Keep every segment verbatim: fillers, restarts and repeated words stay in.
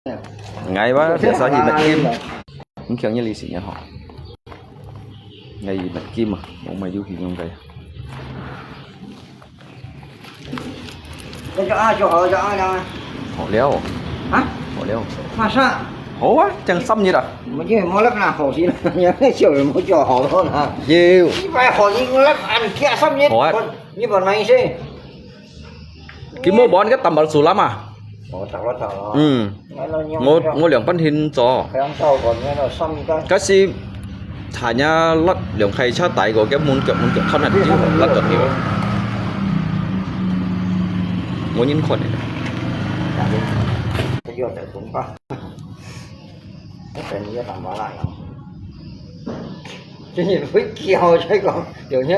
，𠊎話biasa去Mad Kim，你強烈理性也好，𠊎去Mad Kim啊，我買有去用个。那叫啊，叫好，叫啊，叫啊。好了，啊？好了。马上。好啊，正三日啊。我就没那么好心了，你那小人没叫好了呢。有。一百好，你那俺加三日，好啊。你把那一些。Kimo bon ka tambal sulam ah. 我找了找了。嗯，我我兩班天做。可能到过那个上一个。Kasi hanya lat 兩開車帶過，佢門腳門腳看下就lat到條。我人看的。這个在中吧。我等你要干嘛啦？真係會叫，再講，有呢。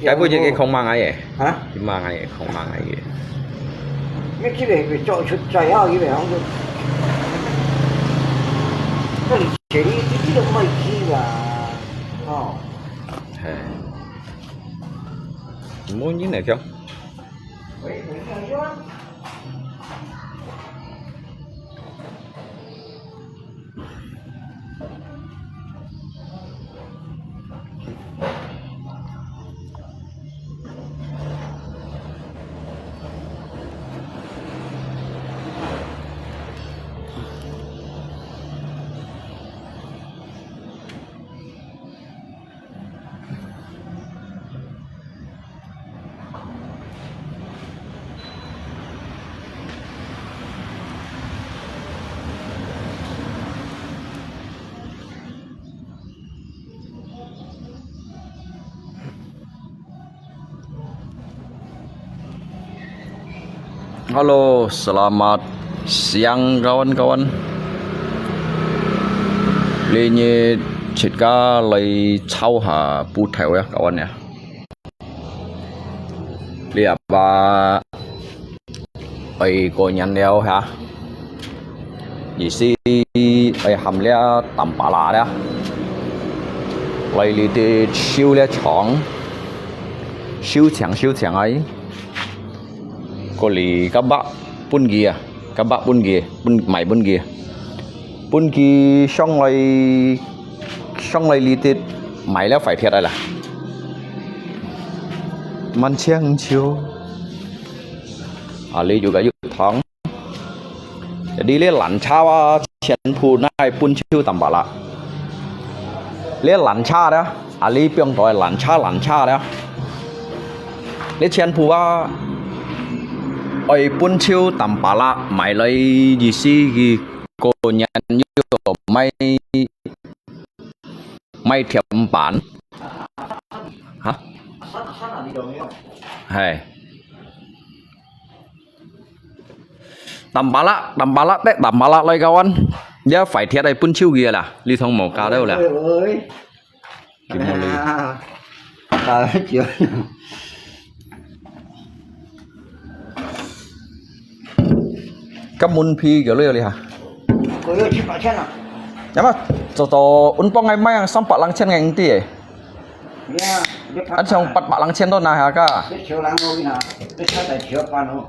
該不就佢空mang ai？啊？佢mang ai，空mang ai？你這个會做出最好，因為好像，那你這裡一直都沒去啦，哦。係。無人來跳。喂，喂，喂。 Halo, selamat siang kawan-kawan. Li nyi chit ka lai chau ha pu thai ya kawan ya. Li apa oi ko nyan liao ha. Isi oi ham lia tampala lia. Lai li ti siu lia chong. Siu chang siu chang ai. Ko li ka ba pun gi a. Ka ba pun gi, pun mai pun gi. Pun gi song lai song lai li ti mai lia fai thiat ai la. Man chiang chiu. A li yu ka yu thong. Jadi li lan cha wa chien phu nai pun chiu tampala. Li lan cha da. A li piong toi lan cha lan cha da. Li chien phu wa. Oi pun chiu tampala mai lai yi si gi ko nyan yu mai mai thiam pan. Ha? Hai. Tampala, tampala te, tampala lai kawan. Dia fai thiat ai pun chiu gi la. Li thong mo ka deu la. Oi, oi. Kim mo li. Ah. Ka chiu. Ka mun phi kêu li li ha. Ko yo chi pa chen a. Ya ma, to to un pong ngai mai ang sam pa lang chen ngai ti e. Ya, dia pa. An chong pat pa lang chen to na ha ka. Dia chiu lang lo na. Dia cha tai chiu pa no.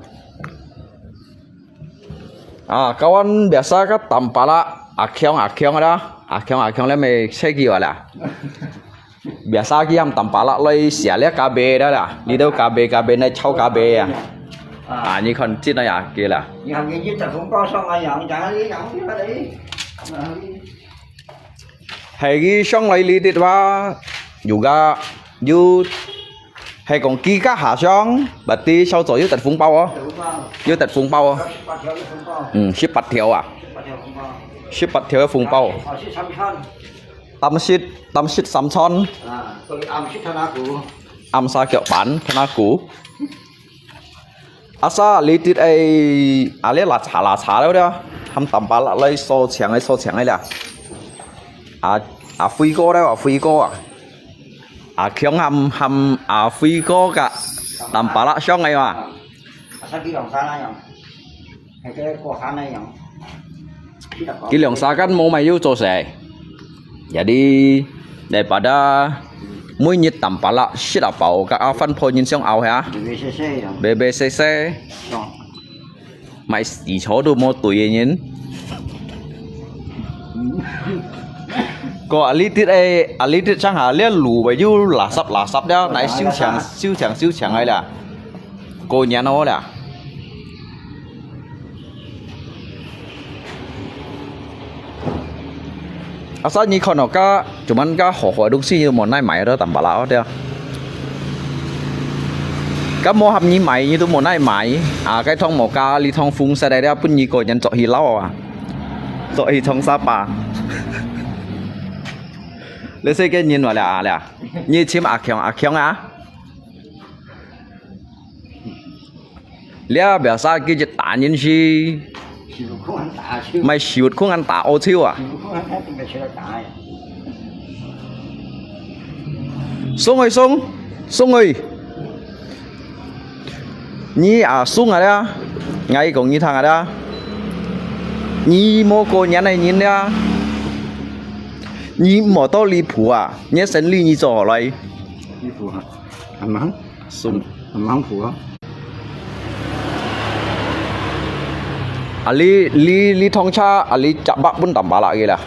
A, kawan biasa ka tampala, a khiong, a khiong da, a khiong, a khiong le me cheki wa la. Biasa ki ham tampala lai sia le ka be da la. Li do ka be, ka be nai chau ka be ya. A, ni kon chin ya ki la. 你看你这红包上来养，养，养，养，养。 Hai ki song lai li tit wa, yu ga, yu, hai kong ki ka ha song, bati sao zo yu tet phung pao o. Yu tet phung pao o. Hmm, sip pat thiau a. Sip pat thiau phung pao. Tam sit, tam sit sam chon. Am sa kiok pan, thon a ku. Asa li tit ai, a li la cha la cha liao dia. Ham tampala lai so chiang ai so chiang ai lia. A, a fui ko liao, a fui ko a. A khiong ham, ham, a fui ko ka. Tampala song ai wa. Asa ki long sa na yang. Hai ke ko sa na yang. Ki long sa kan mo mai yu zo se. Jadi, daripada muinyit tampala sit a pao ka a fan pho nyin siong au ha. Bebe sese yang. Bebe sese. Yang. 買試坐都無對个人。個啊，你dit个，啊，你dit上下，這路位又垃圾垃圾了，來收場收場收場个啦，過年好啦。 Asal你看哦，ka cuman ka好好个東西，你都無奈買到Tampalak哦，對啊。Ka無合你買，你都無奈買。啊，該趟無ka，你趟風雪个了，分你個人著去摎啊，著去長沙巴。你世界人話了啊了，你尋阿強阿強啊？ 這biasa佢一打人去，買手空安打烏手啊。送去送，送去。你啊送啊了，𠊎講你聽啊了。你無過年个人了，你無到離譜啊，你个生理你做好來。離譜啊，還忙。 送。很忙苦啊。啊，你，你，你通車，啊，你隻bak分Tampalak个啦，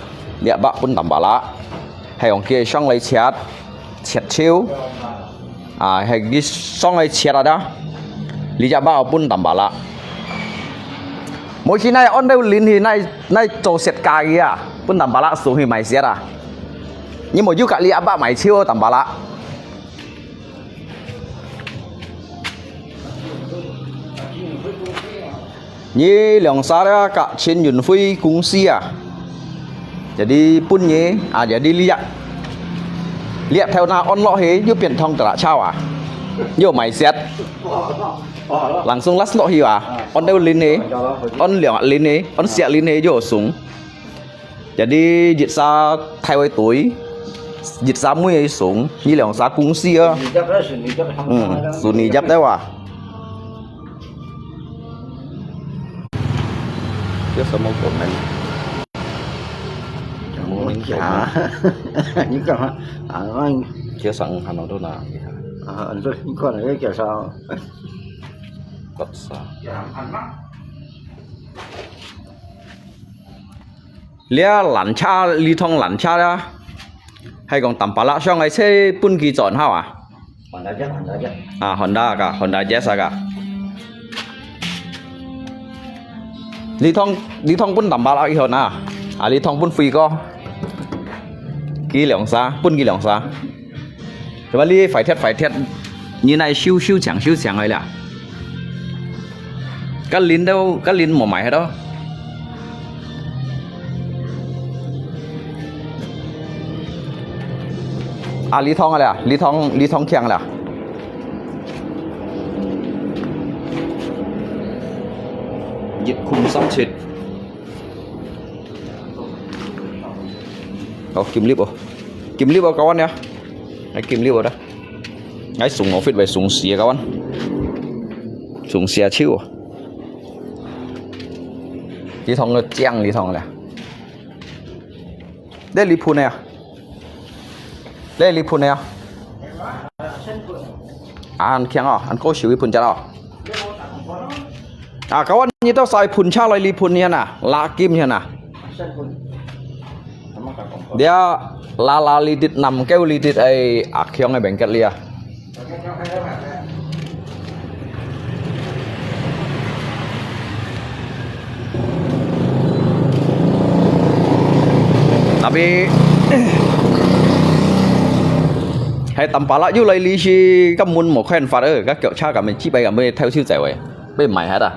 隻bak分Tampalak，係用佢上來切，切手，啊，係佢上來切啊，你隻bak分Tampalak。無去那安到鄰去，那，那做雪茄个啊，分Tampalak送去買雪啊。你無有隔離阿伯買手Tampalak。 你兩儕了，佮陳運輝公司啊，jadi分你啊，jadi liak，liak頭那安落去，又變通得啦，抄啊，又買雪，langsung last落去啊，安到鄰去，安兩鄰去，安四鄰去又送。 Jadi，一儕大个隊，一儕妹个送，你兩儕公司啊。嗯，sunyi jap對吧？這什麼comment？你幹嘛？啊，這上看到都哪裡啊？啊，你說你過來要介紹？不是啊。 這爛車，這趟爛車啦，係講Tampalak上个車分佢轉好啊？啊，Honda个，Honda Jazz个。這趟，這趟分Tampalak一號啊，啊，這趟分輝哥。佢兩儕，分佢兩儕。 Cuba你快鐵快鐵，你來收收搶收搶个啦。該輪都，該輪無買忒咯。啊，這趟个啦，這趟，這趟強啦。一空三七。哦，金立哦，金立哦，kawan ya。 Ai kim liu dah. Ai sung office bai sung sia kawan. Sung sia chiu. Li thong le, chiang li thong le. Le li phun ya. Le li phun ya. An kiang oh, an ko siu li phun chat oh. Ah, kawan, nyi tau sai phun cha lai li phun hian ah, la kim hian ah. Dia la la li dit nam keu li dit ai ak hiong ai bengket lia. Tapi hai tampala yu lai li si kamun mo khen fat eh, ka kiok cha ka men chi bai ka men thau siu zai wei. Bai mai hat ah.